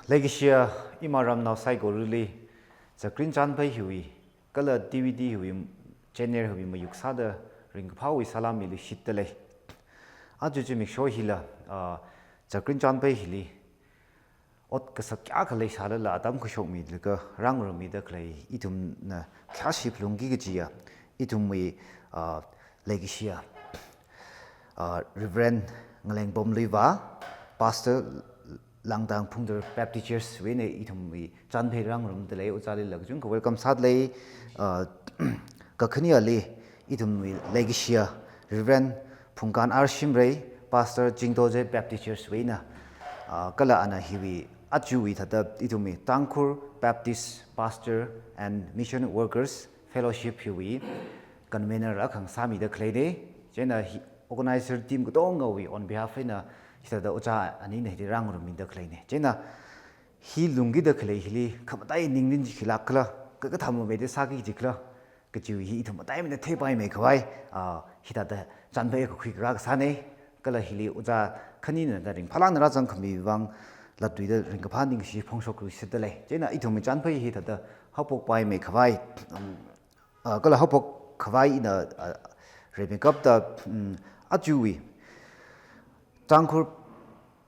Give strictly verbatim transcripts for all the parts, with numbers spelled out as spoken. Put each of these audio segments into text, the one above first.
Leikashiya ima ramnao saikorali, Zakrin Chanphei hiwui, kala D V D hiwui, channel hiwui mayuk sāda ringkaphāwui salam milu shitdalei. Aja zimiksho hila, ah, Zakrin Chanphei hili, ot kasak kayākha leisālala atam khuishokmilaga rāngarummida khalei ithumna khayāshi phalungki kajiya, ithumwui, ah, leikashiya, ah, Reverend Ngalengpom Luiva, Pastor Langdang Phungthar Baptist Church wui eina ithumwui Chanphei rāngarumdalei, ojālila kachungkha welcome sādalei, ah, kakhaneli ithumwui leikashiya Reverend Phungkan R Shimray, Pastor Chingtoje Baptist Church wui eina, ah, kala ana hiwui ajawui thāda ithumwui Tangkhul Baptist Pastor and Mission Workers Fellowship hiwui convener akha ngasāmida khaleina. Chieina hi organizer team katongawui on behalf eina hithāda ojā anina hili rāngarummida khaleina. Chieina hi lungkida khalei hili khamataiya ningrin chi khilāk khala, ka, kakathāmameida sāki jikhala kajiwui hi ithum mataimeida theipaimei khavai, ah, hithāda Chanphei kakhui karākha sāna. Kala hili ojā khanina da ringphālākna rāzangkhami vang latluida ringkaphā ningshi phongshokluishitdalei. Chieina ithumwui Chanphei hi thāda haophokpaimei khavai, um, ah, kala haophok khavai ina, ah, rimeikapta, um, ajawui Tangkhul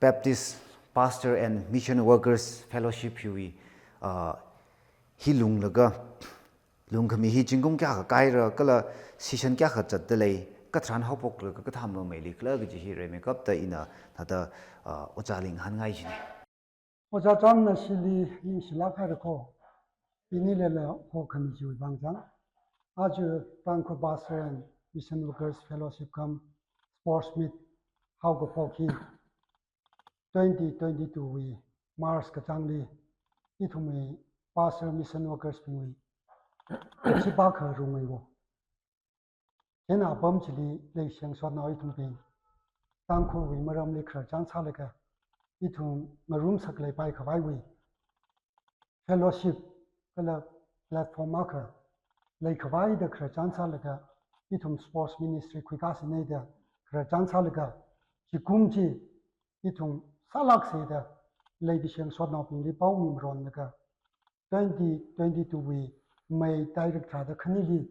Baptist Pastor and Mission Workers Fellowship hiwui, ah, hi lunglaga, lungkhami hi zingkum kayākha kaira, kala session kayākha zatdalei, katharan haophoklaga kathāmameili khala kaji hi rimeikapta ina thāda, ah, ojāli ngahānngai jina. Ojā Channa shili ningshilāk haira kho, inilala hokhami chiwui vang chang. Aja Tangkhul Pastor and Mission Workers Fellowship cum Sports Meet haokaphok hi twenty twenty-two wui March kachāngli ithumwui Pastor Mission Workers bingwui kachipā kharung ngai wo. Chieina apam chili leishiya ngasotnao ithumbing Tangkhulwui maramli khararchān sālaga ithum ngarumsak leipai khavaiwui fellowship kala platform akha leikhavai da khararchān sālaga, ithum sports ministry khuikāsina da khararchān sālaga, zingkum chi ithum sālāksa da leikashiya ngasotnaobingli pao mimaronlaga, twenty twenty-two wui May tarik tharāda khanili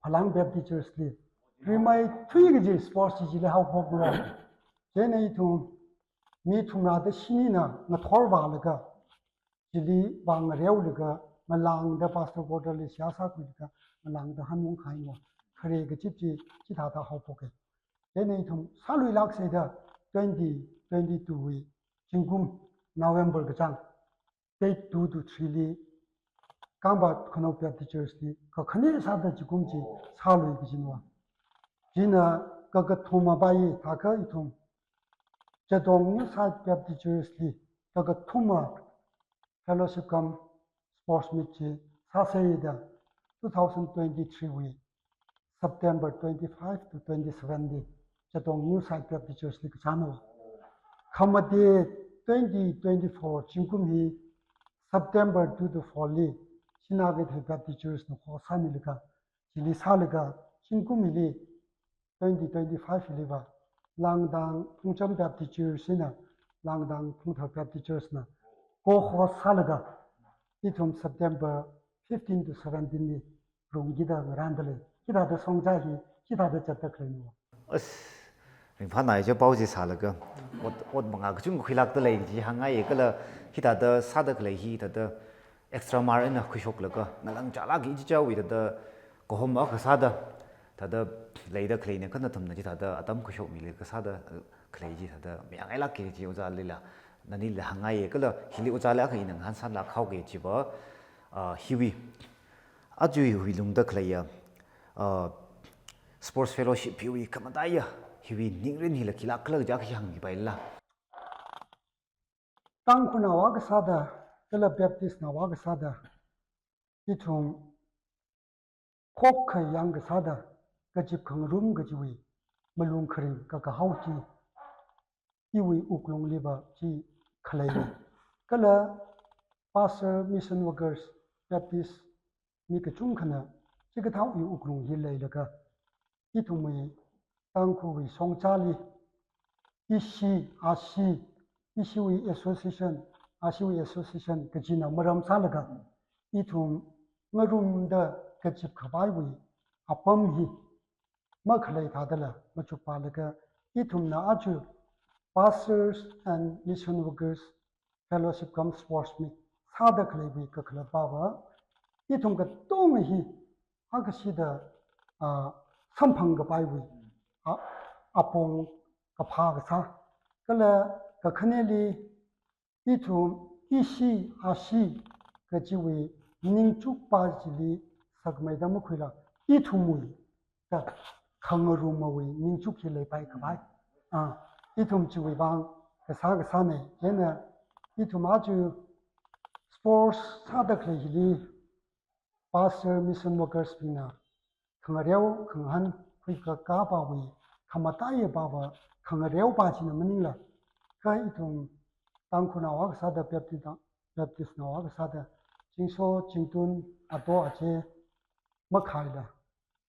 Phalang Baptist Church li rimeithui kaji sports chi chili haophokra. Chieina ithum mi thumrāda shinina ngathor vālaga, chili vāngareolaga, ngalāngda pastor quarter li seihā sākhuilaga, ngalāngda hanungkahai no. Khare kachip chi chithāda haophoka. Chieina ithum sāluilāksa da twenty twenty-two wui zingkum November kachāng date two to three li Kangpokpi Khanao Baptist Church li kakhane sāda zingkum chi sālui kajina. Chieina kakathuma pai thākha ithum Chatong New Site Baptist Church li kakathuma fellowship cum sports meet chi sāsa da two thousand twenty-three wui September twenty-five to twenty-seven li Chatong New Site Baptist Church li kachāna. Khamate twenty twenty-four zingkum hi September two to four li Sinakeithei Baptist Church na kho sāmilaga, chili sālaga, zingkum hili twenty twenty-five hiliva Langdang Phungcham Baptist Church eina Langdang Phungthar Baptist Church na ko host sālaga, ithum September fifteen to seventeen li rungkida ngarāndalei. Hithāda shongzā hi hithāda zatda khaleina. As, ringphānai chi pao chi sālaga, ot, ot manga kachungkha khuilākdalei chi hāngngaiya, kala hithāda sāda khalei hi thāda extra mile eina khuishoklaga, ngalang chālāk ichichāwui thāda kahom akha sāda, thāda leida khaleina, kha nathumna chithāda atam khuishokmilaga sāda khalei chi thāda mayāngailāka chi ojālila, nanila hāngngaiya, kala hili ojāla akha ina ngahānsanlāk haoki chiva, ah, hiwui, ajawui lungda khaleiya, ah, sports fellowship hiwui khamataiya, hiwui ningrin hila khilāk khala kaja khi hāngmipaila. Tangkhulnao akha sāda, kala Baptist nao akha sāda, ithum khokkha yangkasāda kazip khangarum kajiwui malung kharing kakahao chi iwui wuklungliva chi khaleina. Kala pastor, mission workers, Baptist mi kachungkhana chikathāwui wuklung hi leilaga, ithumwui Tangkhulwui shongzāli, ishi, ashi, ishiwui association, ashiwui association kajina maram sālaga, ithum ngarumda kazip khavaiwui apam hi makhalei thādala machukpālaga, ithumna aja Pastors and Mission Workers Fellowship cum Sports Meet sāda khaleiwui kakhalatva, ithum katonga hi akashida, ah, samphang khavaiwui, ah, apong kaphā kasā. Kala kakhaneli ithum ishi ashi kajiwui ningchukpa chili sakmeida makhuila, ithumwui da khangarumawui ningchuk hi leipai khavai. Ah, ithum chiwui vang kasā kasāna, chieina ithum aja sports sāda khalei hili pastor, mission workers bingna khangareo khangahān khuikakā pāwui khamataiya pāva khangareopa china maningla, kha ithum Tangkhulnao akha sāda, Baptist, Baptistnao akha sāda, chingso chingtun ato ache makhaila,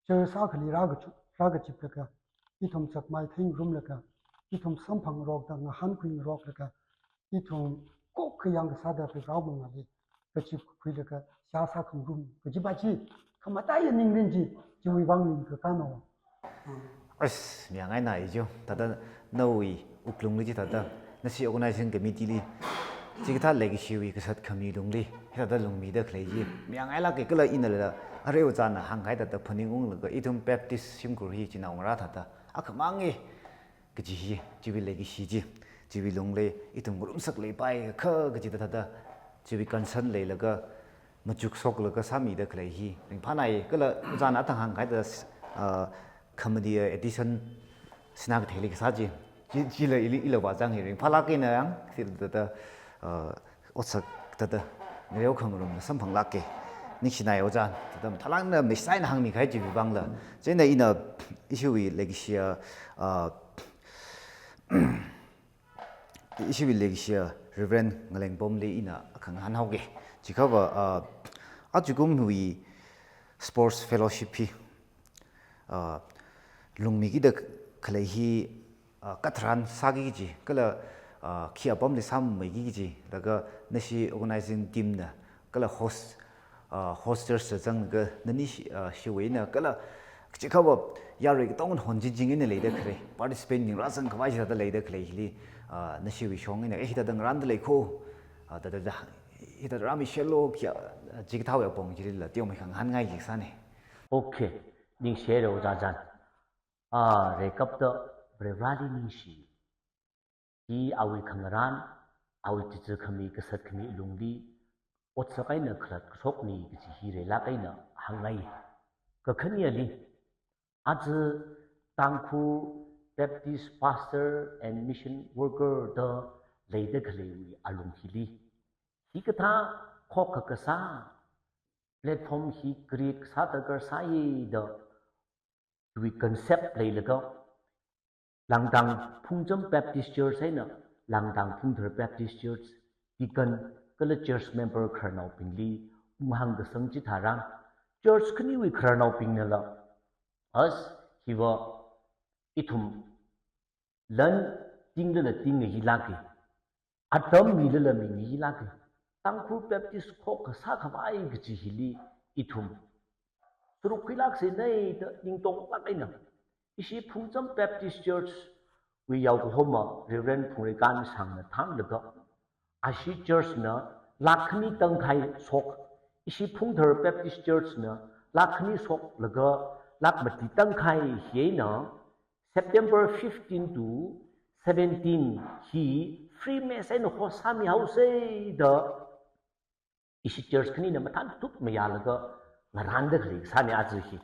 church akhali rākachu-, rākachiplaga, ithum chakmai theingarumlaga, ithum samphangrokda ngahānkhuingaroklaga, ithum kok kayang kasāda Proho mangāli kachip khuilaga shāsā khangarum kajipa chi khamataiya ningrin chi, chiwui vang ning kakānao. As, miyangaina ijo, thāda nawui wuklungli chi thāda, nashi organizing committee li chikathā leikashiwui kasat khami lungli hithāda lungmida khalei chi miyangailāka. Kala inala areo chāna hāngkahai thāda phaningunglaga, ithum Baptist shimkhur hi chinaongarā thāda akhamanga kaji hi, chiwui leikashi chi, chiwui lungli ithum ngarumsak leipai kha kajida thāda, chiwui concern leilaga machuk shoklaga sāmida khalei hi ringphānai. Kala ojāna athang hāngkahai thāda, ah, khamatiya edition sinā katheili kasā chi, chi, chila ili, ila vāzang hi ringphālāk eina yang, thāda, ah, otsak thāda ngareo khangarumna samphanglāka. Ningshinai ojā, thāda mathālāk eina message na hāngmikahai chiwui vangla. Chieina ina ishiwui leikashiya, ah, ishiwui leikashiya Reverend Ngalengpomli ina khangahān haoga. Chikhava, ah, ajakumwui sports fellowship hi, ah, lungmikida khalei hi, ah, katharan sāki kaji, kala, ah, khi apamli sāmeiki kaji, laga nashi organizing team na, kala host, ah, host church zanglaga nani shi, ah, shiwui eina, kala chikhava yarui katonga honjinjing eina leida khalei, participant bing rāzang khavai shida leida khalei hili, ah, nashiwui shong eina, eh, hithāda ngarānda lei kho, ah, thāda, thāda, hithāda rāmishilo kha, ah, chikathāwui apong chilila teomeikha ngahānngaiki kasāna. Okay, ningshi haira ojā chān. Ah, rekapta Proho Vareli ningshi. Hi awui khangarān, awui chichikhami kasatkhami lungli otsak eina khalatkashokna kaji hi reilāk eina hāngngai. Kakhaneli, aja Tangkhul Baptist Pastor and Mission Worker da leida khaleiwui alung hili, hikathā khokkha kasā platform hi create kasā darkar sāi da chiwui concept leilaga, Langdang Phungcham Baptist Church eina Langdang Phungthar Baptist Church, deacon kala church member khararnaobingli unghāng kasang chitharan, church khaniwui khararnaobingnala, as, hiva ithum lan tinglala tingngailāka, atam milala mingailāka. Tangkhul Baptist khokkha sākhavai kaji hili ithum sarukkhuilāksei da ningtonglāk eina, ishi Phungcham Baptist Church wui yaokahoma Reverend Phungreikan Sangna thānlaga, ashi church na lakh khani tangkhai shok, ishi Phungthar Baptist Church na lakh khani shoklaga lakh mati tangkhai hi eina, September fifteen to seventeen hi free mess eina host sāmihaosei da ishi church khanina mathān tup mayālaga ngarānda khalei kasāna aja hi.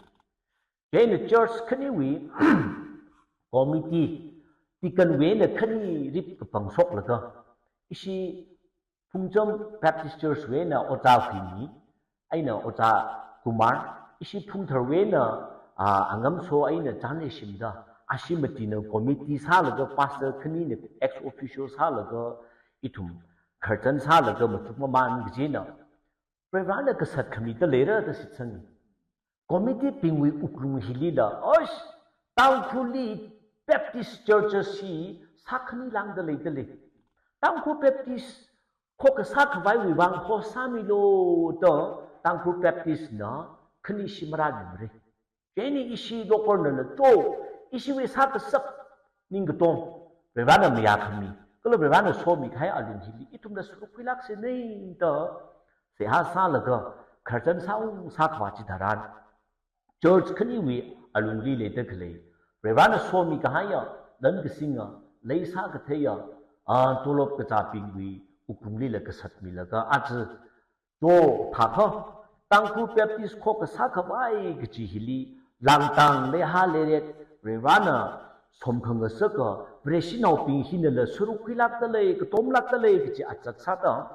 Chieina church khaniwui committee, deacon wui eina khani rip kapang shoklaga, ishi Phungcham Baptist Church wui eina Ojā Huini, eina Ojā Kumar, ishi Phungthar wui eina, ah, Angamso eina Chanreishim da, ashi matina committee sālaga, pastor khanina ex officio sālaga, ithum khararchan sālaga machuk mamān kajina, Proho Varena kasat khamida leira da shitsanga. Committee bingwui wuklung hilila, oish, Tangkhulli Baptist churches hi sākhani lāngda leida lei. Tangkhul Baptist khokha sākhavaiwui vang host sāmilu da Tangkhul Baptist na khani shimara nimre. Chieina ishi local nala to, ishiwui sākasap ningkatong, Varivarana mayākhami, kala Varivarana somikahai alung hili ithumla sārukkhuilāksei da seihā sālaga, khararchan sāung sākhavā chitharan, church khaniwui alungli leida khalei, Varivarana somikahaiya, lan kasinga, lei sākatheiya, a, tolop kazābingwui wuklunglila kasatmilaga, aja, to, thākha, Tangkhul Baptist khokha sākhavai kaji hili, langtang leihā leiret, Varivarana somkhangasaka, Vareshinaobing hinala sārukkhuilākdalei, katomlākdalei kaji achak sāda,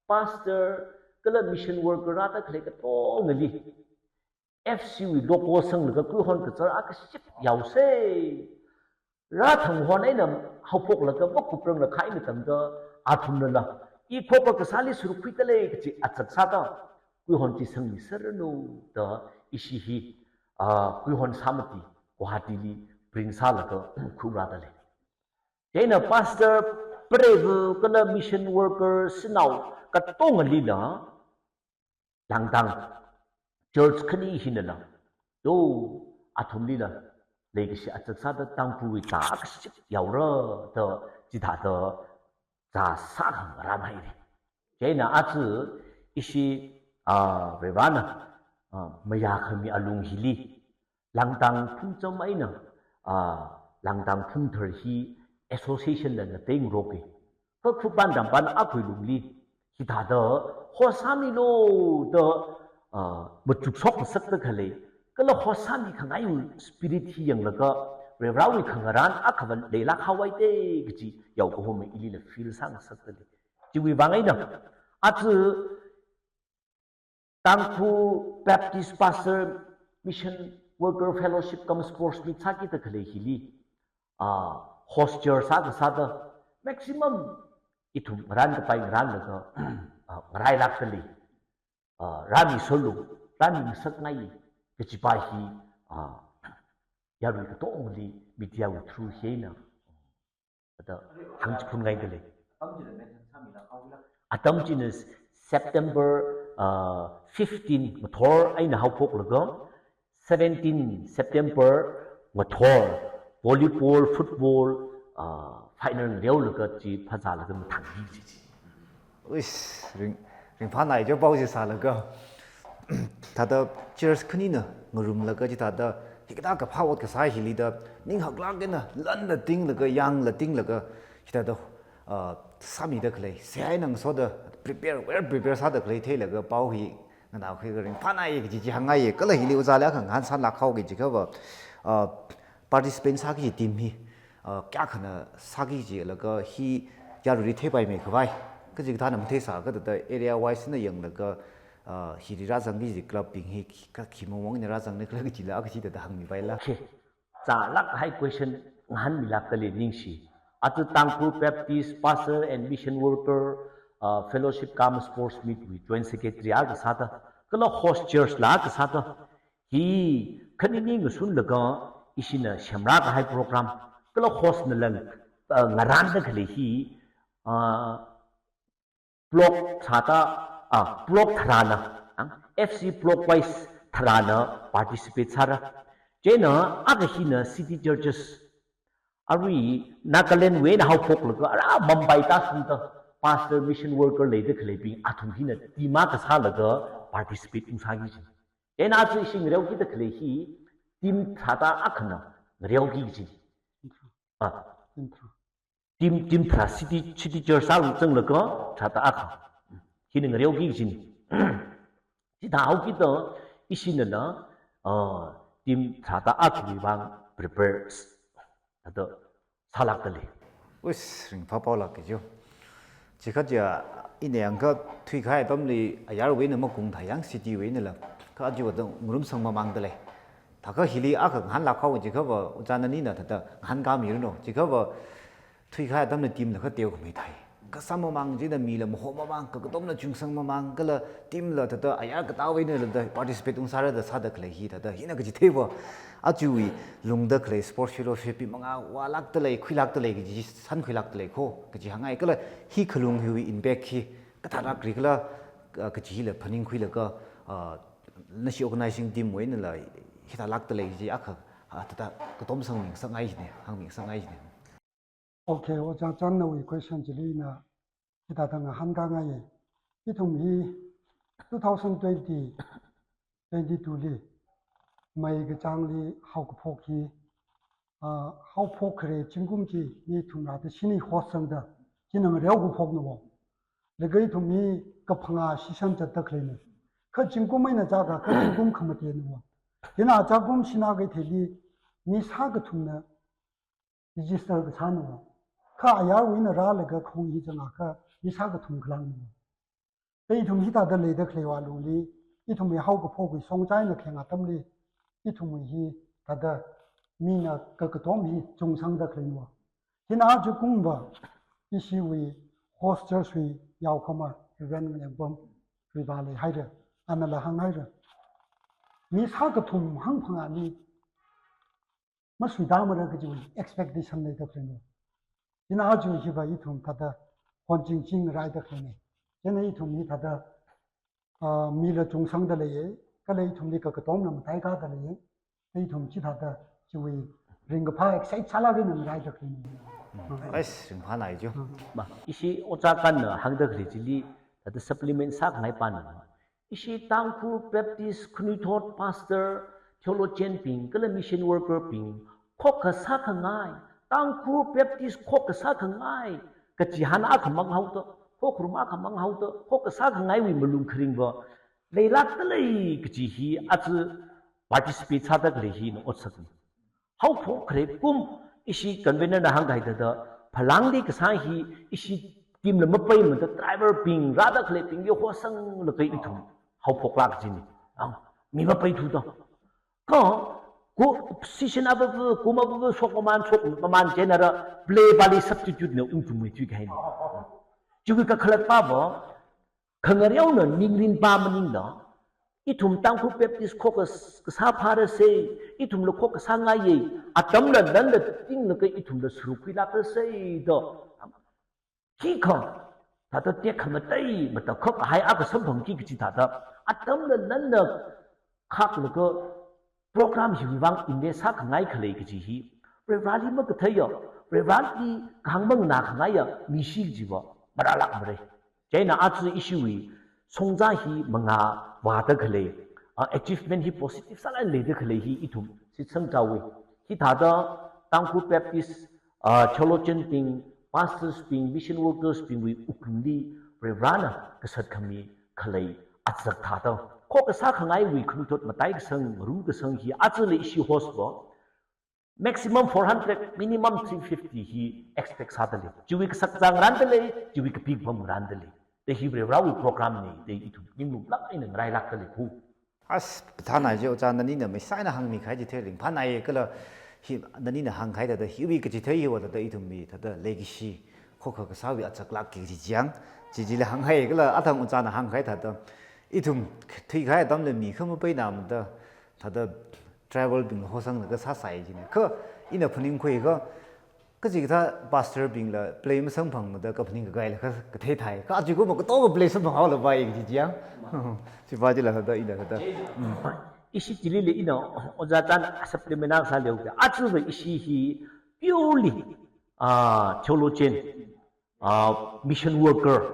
pastor, kala mission worker rāda khalei katongali, F C wui logo sanglaga kuihon kachar akaship yaosei. Rāthang hon eina haophoklaga makuprang lakha eina tangda athumnala, i khokha kasāli sārukkhuidalei kaji achak sāda, kuihon chi sangmiserranu da ishi hi, a, kuihon sāmati, Guwahati li print sālaga khuirādalei. Chieina pastor, prevu kala mission worker shanao katongalila, langtang church khani hinala, to, athumlila leikashi achak sāda Tangkhulwui zā akaship yaora da chithāda zā sākhangaram haire. Chieina aja ishi, a, Varivarana, a, mayākhami alung hili, langtang phungcham eina, a, langtang phungthar hi association la ngateingaroke. Kha khupān dampān akhawui lungli, hithāda host sāmilu da, a, machukshok ngasakda khalei, kala host sāmikhangai spirit hi yanglaga, Varivarawui khangarān akhavā leilāk haowaite kaji yaokahoma ilila feel sāngasakdalei. Chiwui vang eina, aja Tangkhul Baptist Pastor Mission Worker Fellowship cum Sports Meet sākida khalei hili, a, host church sākasāda maximum ithum ngarān kapai ngarānlaga, a, ngarailākdalei, a, rāmiserlu, rāmingasakngai kajipa hi, a, yarui katongali media wui through hi eina, a, da hāngchikhunngaidalei. Atam china September, a, fifteen ngathor eina haophoklaga, seventeen September ngathor, volleyball, football, a, final ngareolaga chi phazālaga mathang hi chi. Uish, ring, ringphānai jo pao chi sālaga. Thāda church khanina ngarumlaga chithāda, hikathā kaphā ot kasā hili da, ning haklāk eina, lanla tinglaga, yangla tinglaga, chithāda, a, sāmida khalei, seihā ngasoda, prepare, well prepare sāda khalei theilaga, pao hi, nganākhuilaga ringphānai kaji chi hāngngaiye, kala hili ojāli akha ngahānsānlāk haoki jiakhava, a, participant sāki team hi, a, kayākhana sāki jilaga hi yaruili theipaimeikhavai. Kachikathāna matheisā kathāda area wise na yanglaga, a, hili rāzangki kaji club bing hi khi, ka khi mongmong eina rāzangna khala kajila akha chithāda hāngmipaila. Okay. Zālāk kahai question ngahānmilākdalei ningshi. Aja Tangkhul Baptist Pastor and Mission Worker, a, Fellowship cum Sports Meet wui Joint Secretary akha sāda, kala host church la akha sāda, hi khanini ngasunlaga ishina semrā kahai program, kala host nala, a, ngarānda khalei hi, a, block tharāda, a, block tharāna, a, F C block wise tharāna participate sāra. Chieina akha hina city churches, arui Nagaland wui eina haophoklaga, ara Mumbai tāshungda pastor mission worker leida khaleibing athum hina team akha sālaga participate ungsāki chi. Chieina aja ishi ngareokida khalei hi team tharāda akhana ngareoki chi. A, team, team tharā city, city church sālu zanglaga tharāda akha hina ngareoki chi. Chithā haokida ishinala, a, team tharāda akhawui vang prepare thāda sālākdalei. Uish, ringphā paolāka jo. Chikha ja, ina yangkha thuikahai atamli ayarwui eina makungthā yang city wui einala, kha aja vāda ngarumsang mamangdalei. Thākha hili akha ngahānlāk hao jiakhava, ojā nanina thāda ngahānkāmiranu. Jiakhava, thuikahai atamna team la kha teokhamei thai. Kasā mamang china mila maho mamang, kakatomna chungsang mamang, kala team la thāda ayar katāwui einala da participate ungsāra da sāda khalei hi thāda, hina kachitheiva. Ajawui lungda khalei sports fellowship hi mangā vālākda lei, khuilākda lei kaji, san khuilākda lei kho, kaji hāngngai kala hi khalung hiwui impact hi kathālāk ri kala, ah, kajila phaningkhuilaga, ah, nashi organizing team wuinala hithālākda lei kaji akha, ah, thāda katom sangmingasakngai jine, hāngmingasakngai jine. Okay, Ojā Channawui question chili ina hithāda ngahānkāngaiye. Ithum hi two thousand twenty, twenty-two li, May kachāngli haokaphok hi, ah, haophok khare zingkum chi mi thumrāda shini host sangda, china ngareo kaphokna wo. Laga ithum hi kaphangā session zatda khaleina. Kha zingkum eina chākha, kha zingkum khamatena wo. China chākum shina kaitheili mi sākathumna register kasāna wo. Kha ayarwui eina rālaga khong hi changakha mi sākathum khalāngna wo. Kha ithum hithāda leida khaleiwui lungli, ithumwui haokaphok hi songchaina kheng atamli, ithumwui hithāda mina kakatom hi chungsangda khaleina wo. China ajakumva ishiwui host church wui yaokhamar Reverend Ngalengpam Ruiva leihaira, anala hānghaira. Mi sākathum hangphangāli masuitāmara kajiwui expectation leida khaleina. China aja hiva ithum thāda honchingching raida khaleina. China ithum hithāda, ah, mila chungsangda leiye, kala ithumli kakatomna mataikāda leiye. Ithum chithāda chiwui ringkaphā excite sālaga ina ngaraida khaleina. Ais, ringphānai jo. Ma, ishi Ojā Kanna hāngda khalei chili, thāda supplement sākhangai pana. Ishi Tangkhul Baptist khanuithot pastor, theologian bing, kala mission worker bing, khokkha sākhangai, Tangkhul Baptist khokkha sākhangai, kachi hān akhamang haoda, khokharum akhamang haoda, khokkha sākhangaiwui malung kharingva leilākda lei kaji hi aja participate sāda khalei hi ina otsakna. Haophok khare kum ishi convener na hāngkahai thāda, phalangli kasā hi ishi team la mapaimada driver bing, rāda khaleibingli hosanglaga ithum haophoklāk jina. Ang, mi mapaithuda. Kha, ko, session avava, kum avava shokmaman, shokmaman chieina ra, play pali substitute na ungthumwui thuikahaina. Chiwui kakhalatpava, khangareona ningrinpa maningla, ithum Tangkhul Baptist khokkha s-, kasā phārase, ithumla khokkha sāngaiye, atamla lanla tinglaga ithumla saruk khuilākrase da. Khikha, thāda tekhamatei matakhak kahai akha samphangki kaji thāda, atamla lanla khaklaga program hiwui vang invest sākhangai khalei kaji hi, Varivarāli makatheiya, Varivarāli kahāng manganākhangaiya mishi kajiva marālākmara. Chieina aja ishiwui shongza hi mangā vāda khalei, ah, achievement hi positive sālāk eina leida khalei hi ithum shitsangchaowe. Hithāda Tangkhul Baptist, ah, theologian bing, pastors bing, mission workers bingwui wuklungli Varivarāna kasat khami khalei achak thāda, khokkha sākhangaiwui khanuithot mataikasang, ngarumkasang hi ajala ishi host va, maximum four hundred, minimum three fifty hi expect sāda lei. Chiwui kasakzā ngarānda lei, chiwui kapikpam ngarānda lei. Da hi Varivarāwui program na da ithum ninglumlāk eina ngarailākda lei kho. As, phānai jo, Ojā nanina maisai eina hāngmikahai chithei ringphānai kala hi nanina hāngkahai thāda hiwui kachithei hiva thāda ithumwui thāda legacy khokkha kasāwui achaklākki kaji chang, chi chila hānghai kala athang Ojāna hāngkahai thāda, ithum thuikahai atamla mi kha mapainamada, thāda driver bing hosanglaga sāsai jina. Kha ina phaningkhuiakha, kachikathā pastor bingla play masamphangmada kaphaning kakaila kha kathei thai. Kha aja kum katoka play samphanghaolapai kaji chang. Chiva chila thāda ina thāda. Mm. Ishi chilila ina Ojā Chāna supplement akha sāleu kha, ajava ishi hi purely, ah, theologian, ah, mission worker,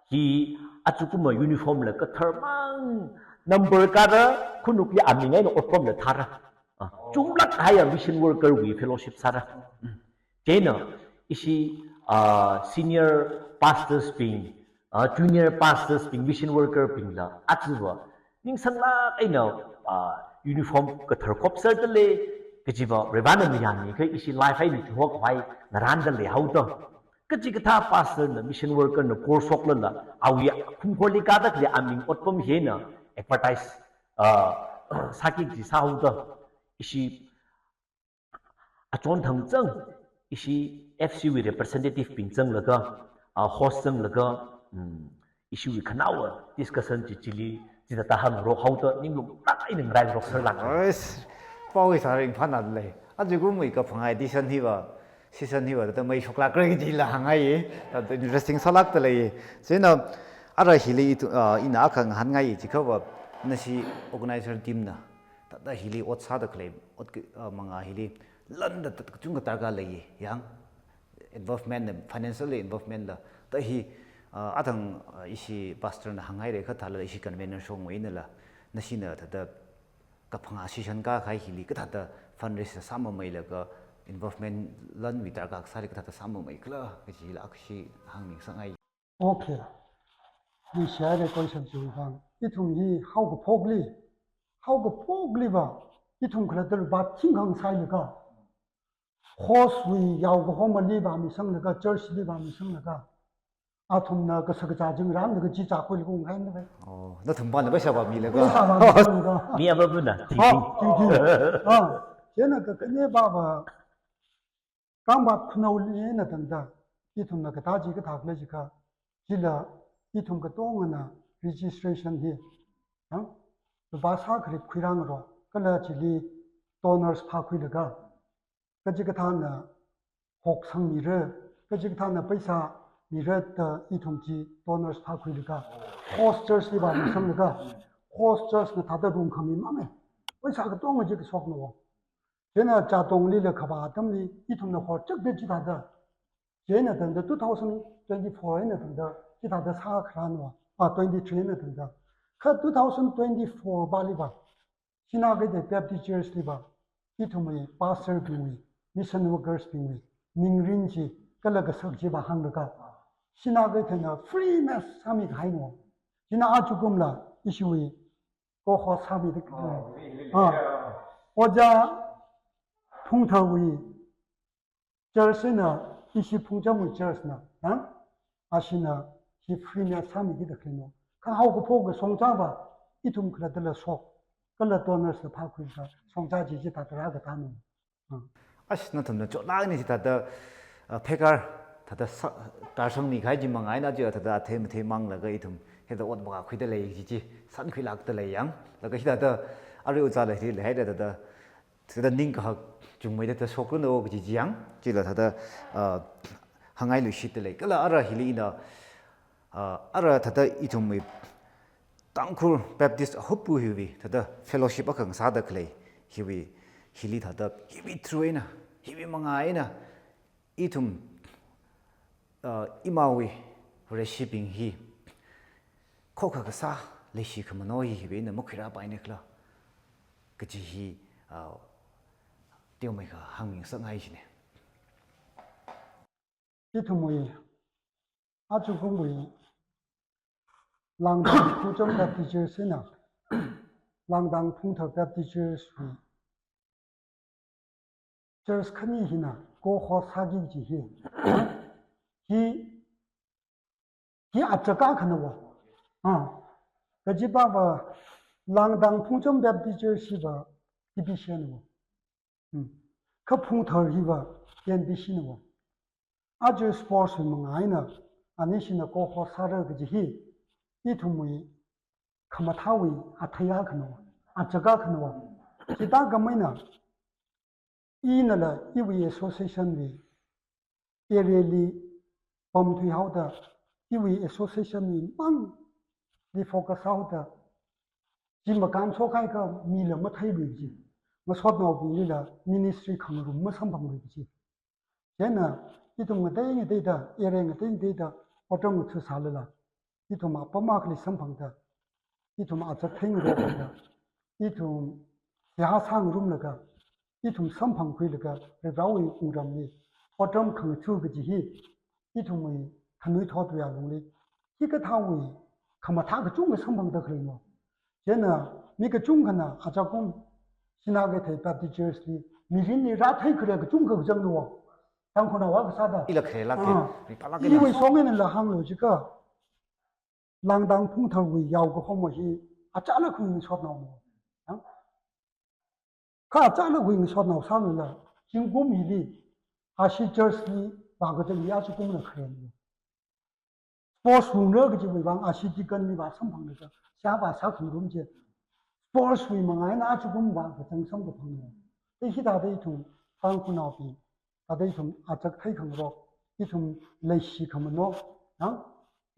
hi aja kuma uniform la katharmang, number kāra, khanukli aming eina otpamla thāra. Ah, chunglāk kahaiya mission worker wui fellowship sāra. Mm. Chieina ishi, ah, senior pastors bing, ah, junior pastors bing, mission worker bingla ajava ningsanglāk eina, ah, uniform katharkhop serda lei, kajiva Varivarāna mayāmikha ishi life eina thuihaokhavai ngarānda leihaoda. Kachikathā pastor na, mission worker na, course shoklala, awui khumkhorli kāda khalei aming otpam hi eina advertise, ah, sāki kaji sāhaoda, ishi achon thangchang, ishi F C wui representative bing zanglaga, ah, host zanglaga, mm, ishiwui khanaowa discussion chi chili, chithāda hāngrokhaoda, ninglumlāk eina ngarairoksālāk. Yes. Pao hi sāring phana lei. Aja kumwui kaphangā edition hiva, session hiva, thāda mei shoklākra kajila hāngngai. Thāda interesting sālākda lei. Chieina, ara hili itu, ah, ina akha ngahānngai chiakhava, nashi organizer team na. Thāda hili ot sāda khalei, ot ki, ah, manga hili, landa thāda kachungkha darkar lei, yang. Involvement na, financial involvement la. Thāda hi, ah, athang, ah, ishi pastor na hānghaira kathāla, ishi convener shongwui einala. Nashina thāda kaphangā session kākahai hili kathāda fundraise sāmameilaga involvement lanwui darkar sāli kathāda sāmameikhala kajila akhashi hāngningsāngai. Okay. Ningshi haira question chiwui vang. Ithum hi haokaphokli, haokaphokliva, ithum khalattali va thingkhang sailaga, host wui yaokahomali vāmisanglaga, church li vāmisanglaga, athumna kasā kazā chingranlaga chi chākhuilaga unghaina vai. Oh, nathum pana paisa vāmilaga. Paisa vāmilaga. Mi apapana, ting, ah, ting, ting. Ah, chieina kakhanepava, Kangpokpi khanaoli eina tangda, ithumna kathā chi kathā khala jiakha, chila ithum katongana registration hi, ha? Lupā sākharip khuirāngarok, kala chili donors phākhuilaga, kachikathāna hoksangmira, kachikathāna paisa mira da ithum chi donors phākhuilaga, host church li vāmisanglaga, host church na thāda rungkhami mame. Paisa katonga chi kashokna wo. Chieina Chatongli la khavā atamli, ithumna horchakda chithāda. Chieina tangda two thousand twenty-four eina tangda chithāda sākharāna, ah, twenty-three eina tangda. Kha two thousand twenty-four pali va, Sinakeithei Baptist Church li va, ithumwui pastor bingwui, mission workers bingwui, ningrin chi, kala kasak chi va hānglaga, Sinakeitheina free mess sāmikahaina. Chieina ajakumla, ishiwui, co-host sāmida. Oh, really? Ah. Ojā Phungtharwui church na, ishi Phungchamwui church na, ha? Ashina hi free na sāmikida khaleina. Kha haokaphok kashongzā va, ithum khalattala shok, kala donors la phākhuilaga, shongzā chi chithāda rākatāna. Ah. Ash, nathumna chotlākni chithāda, ah, phekar, thāda sā, tarsangmikahai chi manga eina chi thāda athei mathei manglaga ithum, hithāda ot makakhuida lei chi chi, sānkhuilākda lei yang, laga hithāda, arui ojāla hili leihaida thāda, thāda ningkahak chungmeida thāda shokra no kaji chi yang, chila thāda, ah, hāngngailuishitda lei, kala ara hili ina, ah, ara thāda ithumwui Tangkhul Baptist Ahuppu hiwui, thāda fellowship akha ngasāda khalei, hiwui, hili thāda, hiwui through eina, hiwui manga eina, ithum, ah, imawui, Vareshibing hi, khokha kasā, leishi khamano hi, hiwui eina makhuirāpaina khala, kaji hi, ah, teomeikha hāngningsāngai chine. Ithumwui, ajakumwui, Langdang Phungcham Baptist Church eina, Langdang Phungthar Baptist Church wui, church khani hina, co-host sāki kaji hi. Hi, hi achaka khana wo. Ah, kajiva va, Langdang Phungcham Baptist Church hiva, T B C na wo. Hmm. Kha Phungthar hiva N B C na wo. Aja sports wui manga eina, anishina co-host sāra kaji hi, ithumwui khamathāwui athei akhana wo, achaka khana wo. Chithākhamei eina, inala iwui association wui area li pamthui haoda, iwui association wui mangli focus haoda, chi makān shokhai kha mila matheilui chi, ngasotnaobinglila ministry khangarum masamphanglui chi. Chieina, ithum ngatei ngateida, area ngatei ngateida, otram ngatha sālala, ithum apam akhali samphangda, ithum achak theingarokda, ithum seihā sāngarumlaga, ithum samphangkhuilaga, Varivarāwui wungramli, otram khangatha kaji hi, ithumwui khanuithotwui alungli, hikathāwui khamathā kachungkha samphangda khaleina. Chieina mi kachungkhana ajakum Sinakeithei Baptist Church li, mirinli rāthei khare kachungkha kachangna wo. Tangkhulnaowui kasāda. Ila kharelāke, ah, ripalāke iwui na. Shong einala hānglu jiakha, Langdang Phungtharwui yaokahoma hi, achālakha ngasotnaona. Ah? Kha achālakha ngasotnao sālala, zingkum hili, ashi church li, vākachang hi ajakumna kharena. Sports lungra kajiwui vang, ashi deacon li vāsamphanglaga, seihā vāsākhangarum chi. Sports wui manga eina ajakum vākachang samkaphang. Te hithāda ithum Tangkhulnaobing, thāda ithum achak theikhangarok, ithum leishi khamano, nang,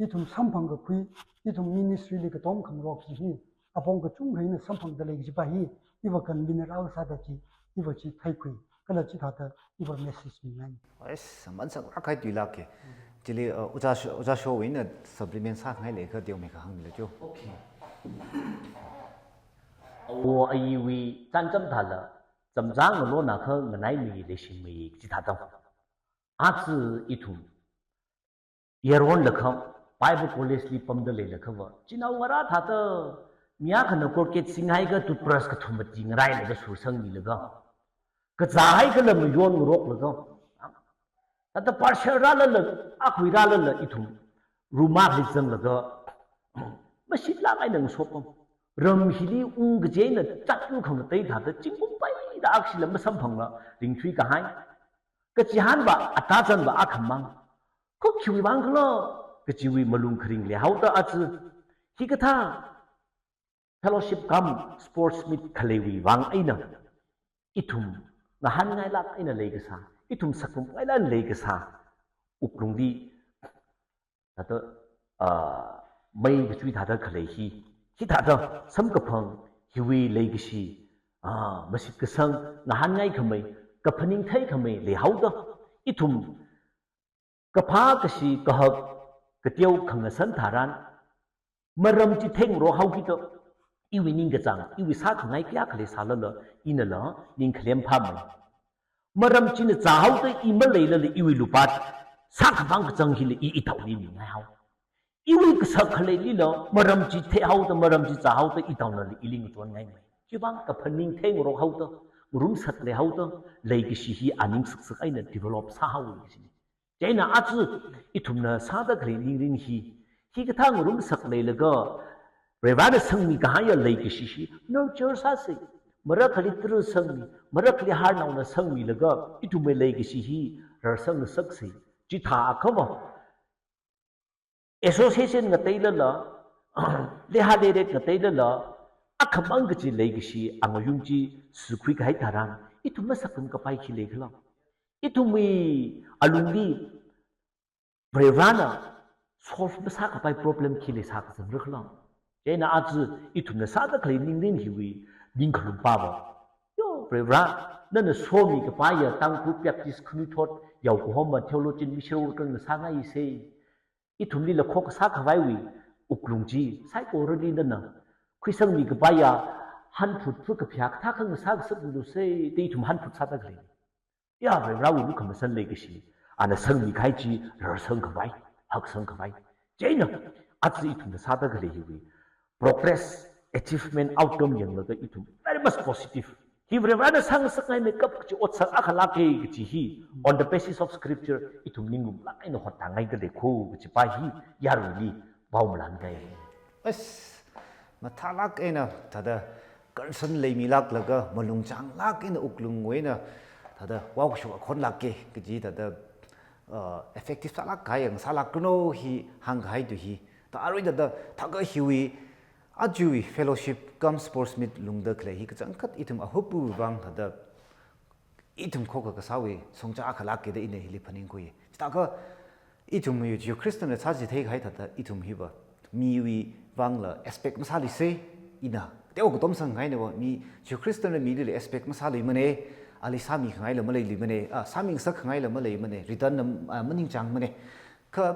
ithum samphang kakhui, ithum ministry li katom khangarok chi hi, apong kachungkha eina samphangda lei kajipa hi, iva convener rao sāda chi, iva chi theikhui, kala chithāda iva message mingai. Yes, aman sanglāk kahai tuilāke. Chili, uh, Ojā Sho-, Ojā Showui eina supplement sāngai leikha teomeikha hāngmilu cho. Okay. Awo ayiwui chānjam thāla, chamzang ngalona kha nganaimei leishimei chithāda. Aja ithum yaronlakha, Bible College li pamda leilakhava, chinaongarā thāda, mi akhana Colgate singhaiakha toothbrush kathum mati ngarailaga sursangmilaga, kazāhaikhala mayon ngaroklaga, thāda partial rālala, akhawui rālala ithum room akhali zanglaga, mashitlāk eina ngasopam. Ram hili ung kaji eina chatlu khangatei thāda, zingkum paida akhashila masamphangla ringthui kahai. Kachihānva, atazanva akhamang. Kha khiwui vang khala, kajiwui malung kharing leihaoda aja. Hikathā fellowship cum sports meet khaleiwui vang eina, ithum ngahānngailāk eina leikasā, ithum sakngailāk eina leikasā wuklungli, thāda, ah, mei kachui thāda khalei hi, hithāda samkaphang hiwui leikashi, ah, mashitkasang, ngahānngai khamei, kaphaning theikhamei leihaoda, ithum kaphā kashi kahak kateo khangasan tharan, maram chi theingarok haokida, iwui ningkachāng, iwui sākhangai kayākha leisālala, inala ning khalem phāmei. Maram china zāhaoda i maleilala iwui lupā sākhavang kachang hila i itaoli mingaihao. Iwui kasak khaleilila maram chi theihaoda, maram chi zāhaoda itaonala ili ngachonngaimei. Chiwui vang kaphaning theingarok haoda, ngarumsak leihaoda, leikashi hi aning saksak eina develop sāhaowa kajina. Chieina aja ithumna sāda khalei ningrin hi, hikathā ngarumsak leilaga, Varivarana sangmi kahaiya leikashi hi nurture sāsa. Marakhali tara sangmi, marakhali harnaona sangmilaga, ithumwui leikashi hi rarsang ngasaksei. Chithā akhava, association ngateilala, leiha leiret ngateilala, akhamang kaji leikashi angayung chi sukhui kahai tharan, ithum masakngarum kapai khi leikhala? Ithumwui alungli Varivarana solve masākapai problem khi leisā kazang rakhala? Chieina aja ithumna sāda khalei ningrin hiwui ningkhalum pāva, yo, Varivara, nana somi kapaiya Tangkhul Baptist khanuithot yaokahoma theologian mission worker na sāngaisei. Ithumlila khokha sākhavaiwui wuklung chi saikorali nana khuisangmi kapaiya hanphut phut kaphayā kathā kha ngasā kasakmilusei, da ithum hanphut sāda khalei. Ya, Varivarawui lukhamashan leikashi, ana sangmi kahai chi rarsang khavai, haksang khavai. Chieina, aja ithumna sāda khalei hiwui progress, achievement, outcome yanglaga ithum very much positive. Hi Varivarana sāngasakngai meikap kachi otsak akha lāka kaji hi, on the basis of scripture, ithum ninglumlāk eina hottāngaida lei kho kajipa hi yaruili pao malānngai. As, mathālāk eina thāda concern leimilāklaga, malung changlāk eina wuklungwui eina thāda wow kashok akhon lāka kaji thāda, uh, effective sālāk kahai yang sālāk kano hi hāngkahai tu hi. Ta arui thāda thākha hiwui, ajawui fellowship cum sports meet lungda khalei hi kachangkhat ithum ahupu vang thāda ithum khokha kasāwui shongza akha lāka da ina hili phaningkhui. Chithākha ithumwui Jesu Khristana sāchitheikahai thāda ithum hiva miwui vangla expect masāluisei, ina teo katom sangngainava, mi Jesu Khristana milila expect masāluimana, ali sāmi khangaila maleiluimana, ah, sāmi ngasak khangaila maleimana, return na, ah, maningchāngmana. Kha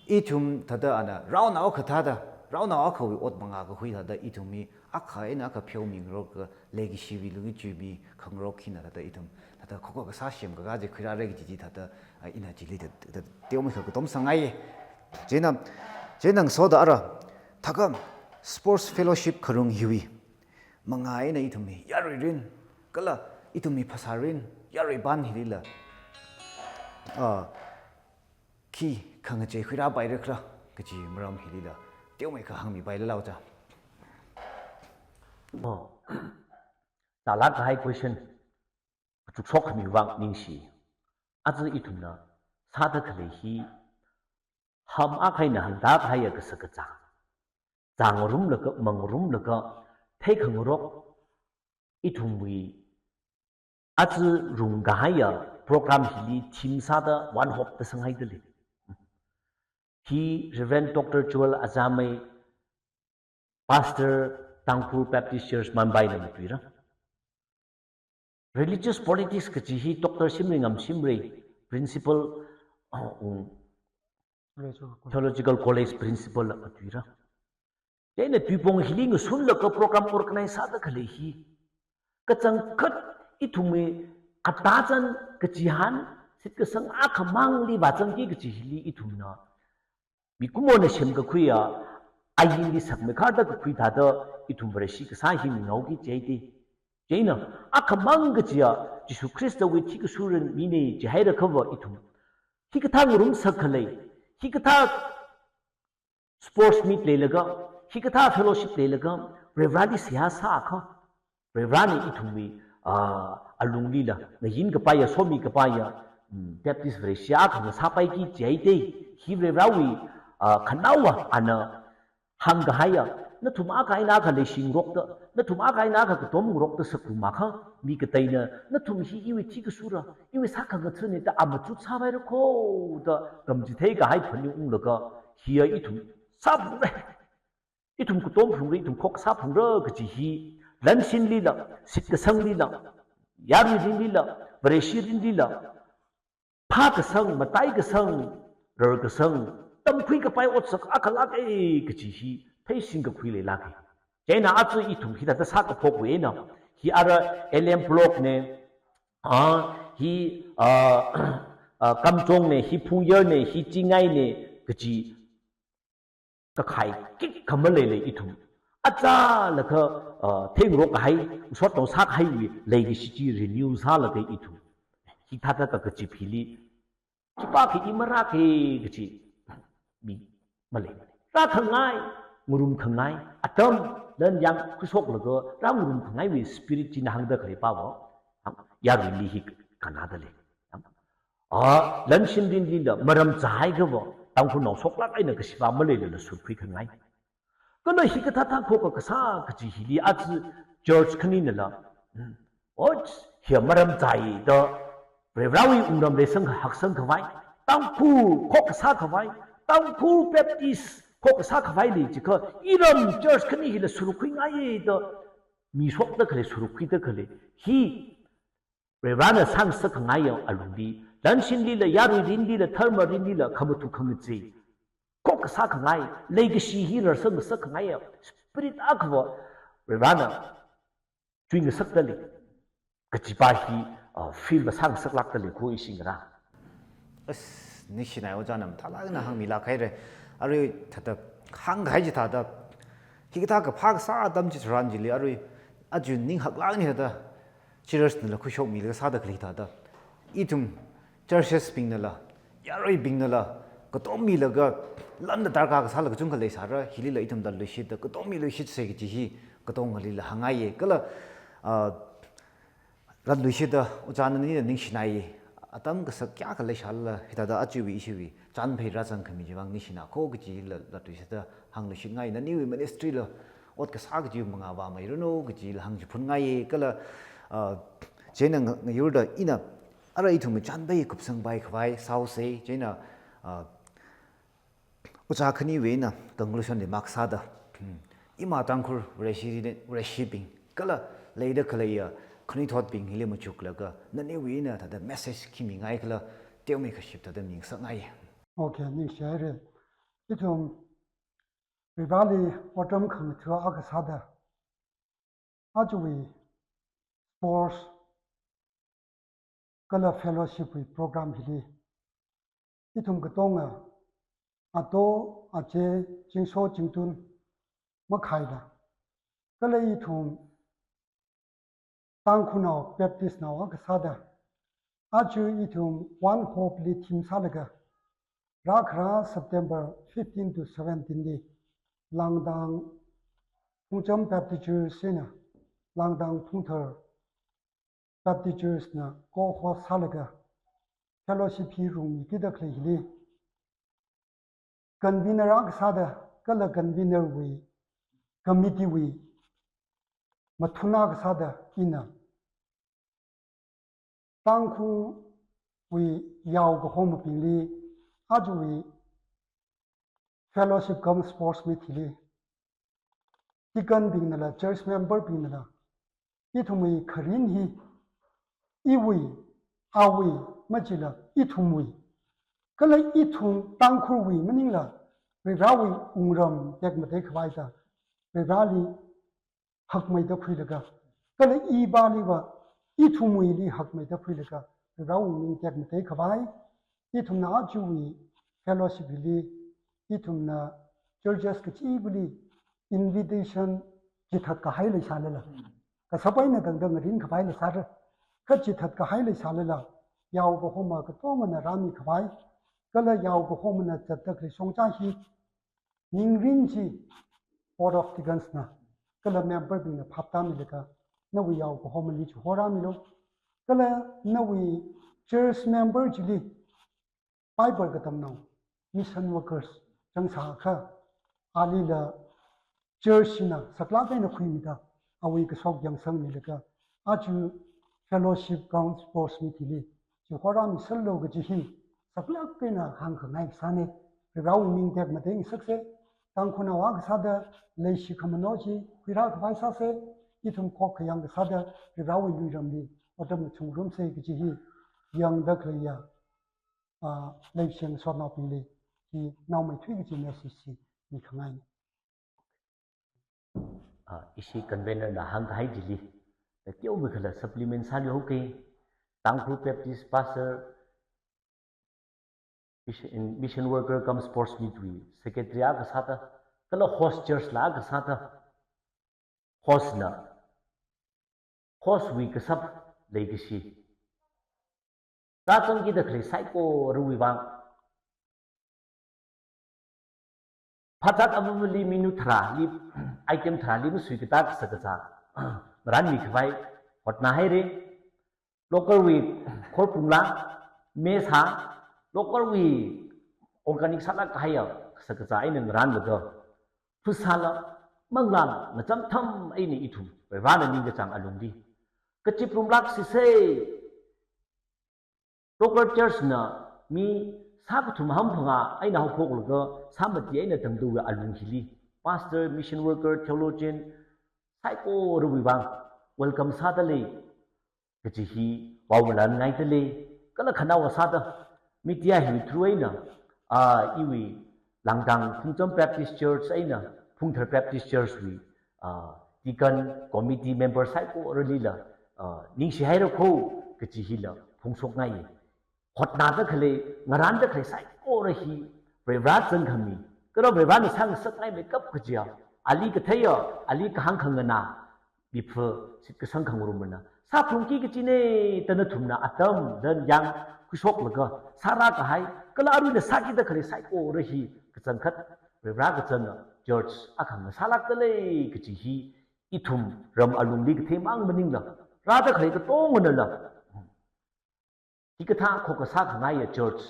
ithum thāda ana raonao akha thāda, raonao akhawui ot manga kahui thāda ithum hi akha eina akha pheomingaroka, leikashiwui lungli chuimi khangarok hina thāda ithum thāda khokha kasā semkakā chi khuirāra kaji chi thāda, ah, ina chili thāda, thāda teomeikha katom sangngai. Chieina, chieina ngasoda ara, thākha sports fellowship kharung hiwui manga eina ithum hi yaruirin, kala ithum hi phasārin, yaruipan hilila, ah, khi khangachei khuirāpaira khala kaji maram hilila teomeikha hāngmipailala cha. Oh. Tālāk kahai question, kachukshok khami vang ningshi. Aja ithumna sāda khalei hi, ham akha eina hangda kahaiya kasak kazā, zāngarumlaga, mangarumlaga, theikhangarok, ithumwui Aja rungkahaiya program hili theme sāda One Hope da sanghaidalei. Hi Reverend Doctor Joel Azamei, Pastor, Tangkhul Baptist Church Mumbai na matuira. Religious politics kaji hi Doctor Shimrei Ngamshimrei, Principal, uh, um, Theological College. Theological College Principal la matuira. Chieina tuipong hili ngasunlaga program organize sāda khalei hi, kachangkhat ithumwui atazan kachihān, shitkasang akhamangli vāzangki kaji hili ithumna mikumona semkakhuiya, ainli sakmeikharda kakhui thāda ithum Vareshi kasā hi mingaoki jihaida. Chieina, akhamang kajiya Jesu Khristawui thikashuran mina jihaira khava ithum hikathā ngarumsak khalei, hikathā sports meet leilaga, hikathā fellowship leilaga, Varivarāli seihā sākha, Varivarāna ithumwui, ah, alunglila ngayin kapaiya, somi kapaiya, mm, Baptist Vareshi akha ngasāpaiki jihaida. Hi Varivarāwui, ah, khanaowa ana hāngkahaiya, nathum akha eina akha leishingarokta, nathum akha eina akha katom ngarokta sakrum akha, mi kateina nathum hi iwui thikashura, iwui sākhangatha̱na da amachut sāpaira kho da tamchithei kahai phaning unglaga, hiya ithum sāphungra, ithum katom phungra, ithum khokkha sāphungra kaji hi, lanshinlila, shitkasanglila, yarui rinlila, Vareshi rinlila, phākasang, mataikasang, rarkasang, tamkhui kapai otsak akha lāka kaji hi theishingkakhui leilāka. Chieina aja ithum hithāda sākaphokwui eina, hi ara L M Block na, ah, hi, ah, ah, Kamjong na, hi Phungyar na, hi Chingai na kaji kakhai kikha maleilei ithum. Achālakha, ah, theingarok kahai, ngasotnao sākahaiwui leikashi chi renew sālaga ithum hithāda kakazip hili khipākha i marāka kaji mi malei. Rākhangai, ngarumkhangai, atam, lan yang khuishoklaga rāngarumkhangaiwui spirit china hāngda khalei pava, yaruili hi kannādalei. Ah, lanshin rinlila, maram zahai khava, Tangkhulnao shoklāk eina kashipa maleilala surkhuikhangai. Kala hikathāthā khokkha kasā kaji hili aja church khaninala, hmm, ot, hiya maram zahai da, Varivarāwui wungram leisang haksangkhavai, Tangkhul khokkha sākhavai, Tangkhul Baptist khokkha sākhavaili jiakha, iram church khani hila surkhuingaiya da, mi shokda khalei, surkhuida khalei hi Varivarāna sāngasakkhangaiya alungli, lanshinlila, yarui rinlila, dharma rinlila, khamathu khangachei khokkha sākhangai, leikashi hi rarsang ngasakkhangaiya spirit akhava Varivarāna chuingasakdalei, kajipa hi, ah, feel va sāngasaklākdalei kho ishi ngarā. As, ningshinai ojāna mathālāk eina hāngmilāk haira. Arui thāda hāngkahai chithāda, hikathā kaphā kasā atam chitharan chili arui, aja ning haklāk eina thāda, church nala khuishokmilaga sāda khalei thāda, ithum churches bingnala, yaruibingnala, katommilaga, landa darkar kasāla kachungkha leisāra, hilila ithum latluishitda katommiluishitsei kaji hi katongalila hāngngaiya. Kala, ah, latluishitda ojā nanina ningshinai, atam kasak kayākha leishālala, hithāda ajawui ishiwui chānphei rāzangkhami chiwui vang ningshina kho kajila latluishitda hāngluishitngai, naniwui ministry la ot kasā kaji mangā vāmeiranu kajila hāngchiphunngai. Kala, ah, chieina nga-, ngayurda ina ara ithumwui chānphei kupsangpai khavai sāusei, chieina, ah, ojā khaniwui eina conclusion remark sāda, hmm, ima Tangkhul Vareshi, Vareshibing, kala leida khaleiya khanuithotbing hili machuklaga, naniwui eina thāda message khi mingai khala, teomeikha ship thāda mingasakngai. Okay, ningshihaira. Ithum Varivarāli otram khangathā akha sāda, ajawui sports kala fellowship wui program hili ithum katonga ato, aje, chingso, chingtun makhaila, kala ithum Tangkhulnao, Baptistnao akha sāda, aja ithum One Hope li theme sālaga, rākharā September fifteen to seventeen li, Langdang Phungcham Baptist Church eina Langdang Phungthar Baptist Church na co-host sālaga, fellowship hi rungmikida khalei hili, convener akha sāda, kala convener wui, committee wui mathun akha sāda ina Tangkhulwui yao kahomabingli, ajawui fellowship cum sports meet hili, deacon bingnala, church member bingnala, ithumwui kharing hi, iwui, awui, machila, ithumwui, kala ithum Tangkhulwui maningla, Varivarawui wungram tekmatei khavai da, Varivarali hakmeida khuilaga, kala ipāliva, ithumwuili hakmeida khuilaga, Varivarawui ming tekmatei khavai, ithumna ajawui fellowship hili, ithumna churches kachivali invitation chithat kahai leisālala, kasāpai eina tangda ngarin khavai leisāra, kha chithat kahai leisālala, yao kahoma katongana rāmi khavai, kala yao kahomana zatda khalei shongza hi, ningrin chi Board of Deacons na, kala member bingna phaptāmilaga, nawui yao kahomali chihorāmilu. Kala nawui church member chili, Bible katamnao, mission workers, zangsākha, alila church na saklāk eina khuimida, awui kashok yangsangmilaga, aja fellowship cum sports meet hili, chihorāmiserlu kaji hi, saklāk eina hāngkhangai kasāna, Varivarawui ming tekmatei ngasaksa, Tangkhulnao akha sāda, leishi khamano chi, khuirā khavai sāsa, ithum khokkhayang kasāda, Varivarawui luiramli, otram chungrumsa kaji hi, yangda khaleiya, ah, leishing sotnaobingli, hi naomeithui kaji message chi mikhangaina. Ah, ishi convener na hāngkahai chili, teomeikhala supplement sāli haoke, Tangkhul Baptist Pastor, Mission, Mission Worker cum Sports Meet wui Secretary akha sāda, kala host church la akha sāda, host na, host wui kasāp leikashi, rāzangkida khalei saikorawui vang, phazat avāvali minute tharāli, item tharāli masuikatā kashakazā ngaranmi khavai hotnāhaira. Local wui khorpumla, mess ha, local wui organic sālāk kahaiya kashakazā eina ngaranlaga, phasāla, manglāla, ngacham tham eina ithum Varivarana ningkachāng alungli kachiprumlāk sisa. Local church na mi sākathum hamphangā eina haophoklaga, sāmati eina tangda khalei alung hili, pastor, mission worker, theologian, saikorawui vang welcome sādalei kaji hi vaomalan ngaidalei, kala khanaowa sāda, media hi through eina, ah, iwui Langdang Phungcham Baptist Church eina Phungthar Baptist Church wui, ah, deacon committee member saikoralila, ah, ningshihaira kho kaji hila phongshokngai. Hotnāda khalei, ngaranda khalei saikora hi, Varivara zangkhami, kala Varivarana sāngasakngaimeikap kajiya, ali katheiya, ali kahāng khanganā, mipha shitkasang khangarumana sāphalungki kajina da nathumna atam dan yang khuishoklaga sārākahai, kala aruila sākida khalei saikora hi kachangkhat Varivara kachanga church akha ngasālākdalei kaji hi ithum ram alungli katheimang maningla, rāda khalei katonganala hikathā khokkha sākhangaiya church,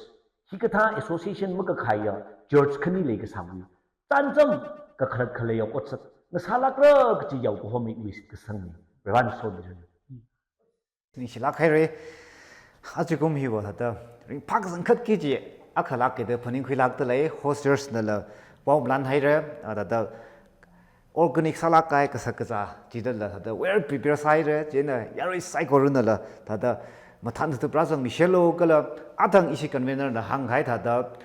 hikathā association makakhaiya church khani leikasāwui chānjam kakhalat khaleiya otsak ngasālākra kaji yao kahomawui shitkasangna. Varivarana somiranu. Ningshilāk haira. Ajakum hiva thāda ringphā kazangkhat kaji akha lākida phaningkhuilākdalei, host church nala vaomalan haira, ah, thāda organic sālāk kahai kashakazā chidala thāda well prepare sāhaira, chieina yarui saikoranala thāda mathān thāda prazangmiserlu, kala athang ishi convener na hānghai thāda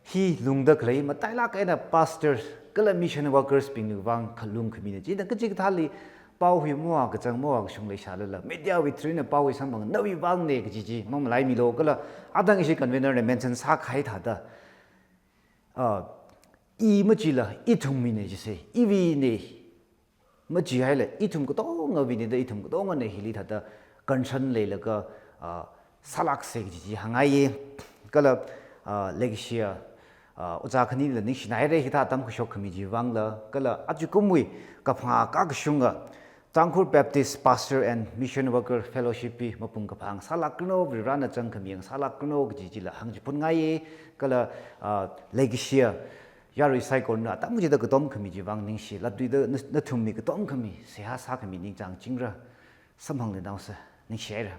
hi lungda khalei matailāk eina pastor kala mission workers bingwui vang khalung khamina, chieina kachikathāli pao hi mavā kachang mavā kashung leisālala, media wui through na pao hi samphang nawui vangna kaji chi mamalaimilu, kala athang ishi convener na mention sākahai thāda, ah, i machila ithumwuina jisa, iwuina machihaila, ithum katongawuina da ithum katongana hili thāda concern leilaga, ah, sālāksa kaji chi hāngngaiya. Kala, ah, leikashiya, ah, ojā khanila ningshinaira hithā atam khuishok khami chiwui vangla, kala ajakumwui kaphangā kakashunga Tangkhul Baptist Pastor and Mission Worker Fellowship hi mapung kaphā ngasālākranu, Varivarana zangkhami ngasālākranu kaji chila hāngchiphunngai, kala, ah, leikashiya yarui saikorana atam kachida katom khami chiwui vang ningshi, latluida na, nathum mi katom khami seihā sākhami ningchāngchingra, samphangluinaosa, ningshihaira.